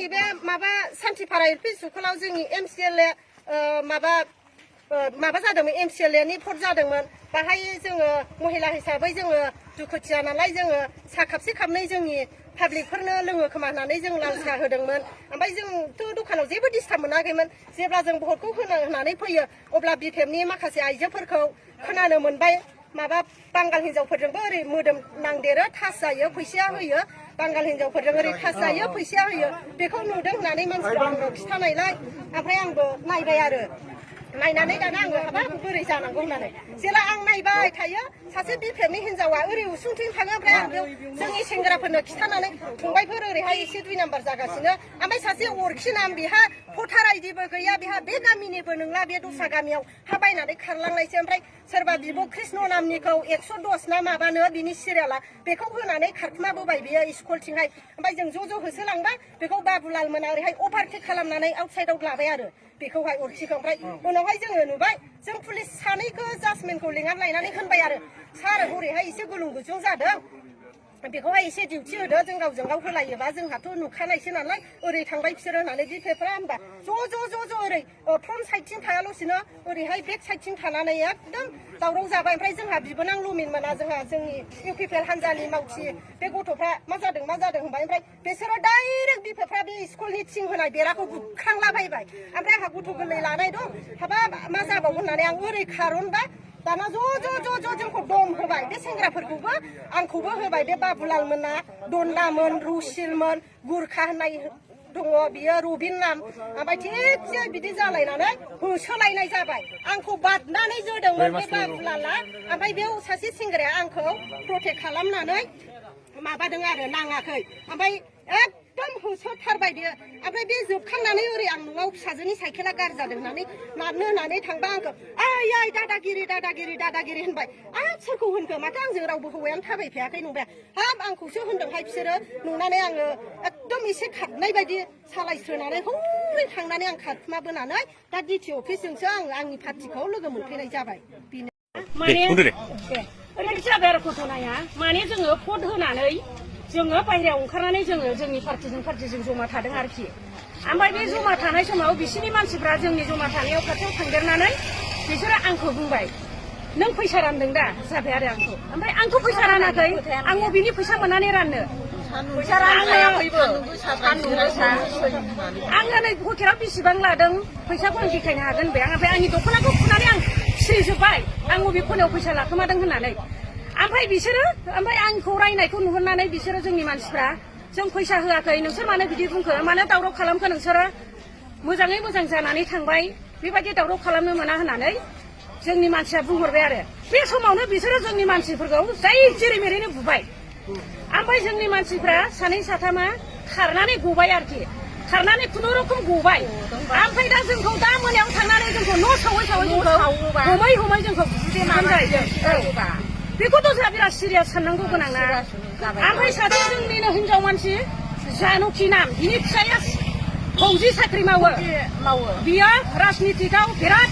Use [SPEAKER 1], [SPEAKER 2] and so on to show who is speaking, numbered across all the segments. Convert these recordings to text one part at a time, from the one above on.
[SPEAKER 1] जोंनि बे माबा सान्थिपारा एलपि स्कुलाव जोंनि MCLA माबा जादोंमोन MCLA नि भट जादोंमोन बाहाय जोङो महिला हिसाबै जोङो दुखुथिया नालाय जोङो सा खाबसे खाबनै जोंनि पाब्लिकफोरनो लोङो खोमा होननानै जों लाल साहा होदोंमोन ओमफ्राय जोंथ' दखानाव जेबो डिस्टार्ब मोनाखैमोन जेब्ला जों भटखौ होनानै फैयो अब्ला बिपिएफनि माखासे आइजोफोरखौ खोनानो मोनबाय माबा बांगाल हिनजावफोरजोंबो ओरै मोदोम नांदेरो थास जायो फैसाया होयो बांगाल हिनजावफोरजों ओरै थास जायो फैसाया होयो बेखौ नुदों होननानै मानसिफ्रा आंनो खिथानायलाय ओमफ्राय आंबो नायबाय आरो नायनानै दाना आङो हाबाब बोरै जानांगौ होननानै जेला आं नायबाय थायो सासे बिपिएफनि हिनजावा ओरै उसुंथिं थाङो ओमफ्राय आं बेयाव जोंनि सेंग्राफोरनो खिथानानै फंबायफोर ओरैहाय एसे 2 नाम्बार जागासिनो ओमफ्राय सासे अरखि नाम बेहा भटार आइडिबो गैया बेहा बे गामिनिबो नंला बे दस्रा गामियाव हा बायनानै खारलांनायसो ओमफ्राय सोरबा बिब' कृष्ण नामनिखौ 110 ना माबानो बिनि सिरियाला बेखौ होनानै खारखुमाबोबाय बियो स्कुलथिंहाय ओमफ्राय जों ज' होसोलांबा बेखौ बाबुलाल मोना ओरैहाय अभारटेक खालामनानै आउटसाइडआव लाबाय आरो बेखौहाय अरखिखौ ओमफ्राय उनावहाय जोङो नुबाय जों पुलिस सानैखौ जाजमेनखौ लेंनानै लायनानै होनबाय आरो सार हरैहाय एसे गुलुं गुजुं जादों बेखौहाय एसे डिउटि होदो जों गावजों गाव होलायोबा जोंहाथ' नुखानायसो नालाय ओरै थांबाय बिसोर होननानै बिपिएफआ होनबा ज' ओरै फ्रन्ट साइडथिं थायाल'सिनो ओरैहाय बेक साइडथिं थानानै एकदम दावराव जाबाय ओमफ्राय जोंहा बिबोनां लुमिन मोना जोंहा जोंनि इउपिपिएल हान्जानि मावथि बे गथ'फ्रा मा जादों होनबाय ओमफ्राय बिसोरो डाइरेक्ट बिपिएफआ बे स्कुलनि थिं होनाय बेराखौ बुख्रांलाबायबाय ओमफ्राय आंहा गथ' गोरलै लानाय दं हाबाब मा जाबावगोन होननानै आं ओरै खारनबा दाना ज' जोंखौ दम होबाय बे सेंग्राफोरखौबो आंखौबो होबाय बे बाबुलाल मोना दन्दामोन रुसिलमोन गुरखा होननाय दङ बियो रबिन नाम ओमफ्राय थिगसे बिदि जालायनानै होसोलायनाय जाबाय आंखौ बादनानै जोदोंमोन बे बाबुलाला ओमफ्राय बेयाव सासे सेंग्राया आंखौ प्रटेक्ट खालामनानै माबादों आरो नाङाखै ओमफ्राय एकदम होसोथारबाय बियो ओमफ्राय बे जोबखांनानै ओरै आं न'आव फिसाजोनि साइकेला गाज्रि जादों होननानै नारनो होननानै थांबा आंखौ ओइ दादागिरि होनबाय आब सोरखौ होनखो माथो आंजों रावबो हौवायानो थाबायफायाखै नंबाय हाब आंखौसो होनदोंहाय बिसोरो नुनानै आङो एकदम एसे खारनाय बायदि सालायस्रोनानै हरै थांनानै आं खारखुमाबोनानै दा डिटि अफिसजोंसो आं आंनि पार्टिखौ लोगो मोनफैनाय जाबाय बेनो
[SPEAKER 2] माने ओरैबायदि जाबाय आरो घटनाया माने जोङो भट होनानै जोङो बाहेरायाव ओंखारनानै जोङो जोंनि पार्टिजों जमा थादों आरोखि ओमफ्राय बे जमा थानाय समाव बिसिनि मानसिफ्रा जोंनि जमा थानायाव खाथियाव थांदेरनानै बिसोरो आंखौ बुंबाय नों फैसा रानदों दा जाबाय आरो आंखौ ओमफ्राय आंथ' फैसा रानाखै आं बबेनि फैसा मोननानै राननो फैसा राननायाखैबो आङो नै हटेलाव बेसेबां लादों फैसाखौ आं देखायनो हागोन बे ओमफ्राय आंनि दख'नाखौ फुनानै आं सिरिजोब्बाय आं बबे खनायाव फैसा लाखोमादों होननानै ओमफ्राय बिसोरो ओमफ्राय आंखौ रायनायखौ नुहुरनानै बिसोरो जोंनि मानसिफ्रा जों फैसा होआखै नोंसोर मानो बिदि बुंखो मानो दावराव खालामखो नोंसोरो मोजाङै मोजां जानानै थांबाय बेबायदि दावराव खालामनो मोना होननानै जोंनि मानसिया बुंहरबाय आरो बे समावनो बिसोरो जोंनि मानसिफोरखौ जाय जेरै मेरैनो बुबाय ओमफ्राय जोंनि मानसिफ्रा सानै साथामा खारनानै गबाय आरोखि खारनानै खुनुरुखुम गबाय ओमफ्राय दा जोंखौ दा मोनायाव थांनानै जोंखौ न' सावै जोंखौ हमै जोंखौ बुदेरनानै जाहैदों बेखौथ' जोंहा बिराद सिरियास साननांगौ गोनां ना ओमफ्राय सासे जोंनिनो हिनजाव मानसि जानकि नाम बिनि फिसाया फौजि साख्रि मावो बियो राजनितिकआव बिराद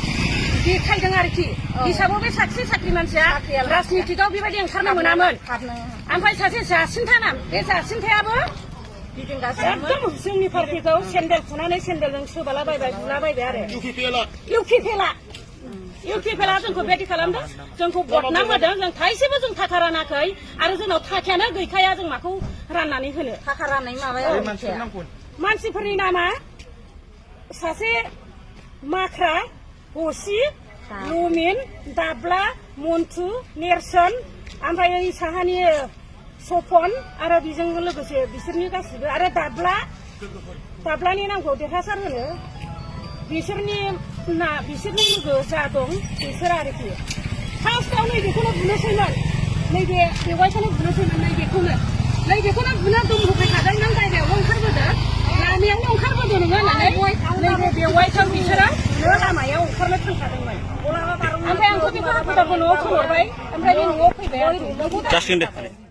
[SPEAKER 2] देखायदों आरोखि हिसाबाव बे साख्रि मानसिया राजनितिकआव बेबायदि ओंखारनो मोनामोन ओमफ्राय सासे जासिन्था नाम बे जासिन्थायाबो एकदम जोंनि पार्टिखौ सेन्देल फुनानै सेन्देलजों सोबालाबायबाय बुलाबायबाय आरो इउपिपिएलआ जोंखौ बेबायदि खालामदों जोंखौ बदनाम होदों जों थाइसेबो जों थाखा रानाखै आरो जोंनाव थाखायानो गैखाया जों माखौ राननानै होनो थाखा राननाय माबाया मानसिफोरनि नामा सासे माख्रा हसि लुमिन दाब्ला मन्थु नेरसोन ओमफ्राय साहानि सपन आरो बेजों लोगोसे बिसोरनि गासिबो आरो दाब्लानि नामखौ देरहासार होनो बिसोरनि लोगो जा दं बिसोर आरोखि फार्स्टआव नैबेखौनो बुनोसैमोन नैबे बेवाइखौनो बुनोसैमोन नैबेखौनो बुनो दुम होफैखादों नों जायगायावनो ओंखारबोदो लामायावनो ओंखारबोदो नोङो होननानै नैबे बेवाइखौ बिसोरो लामायाव ओंखारनो थांखादोंमोन ओमफ्राय आंथ' बेखौ न'आव खोहरबाय ओमफ्राय बे न'आव फैबाय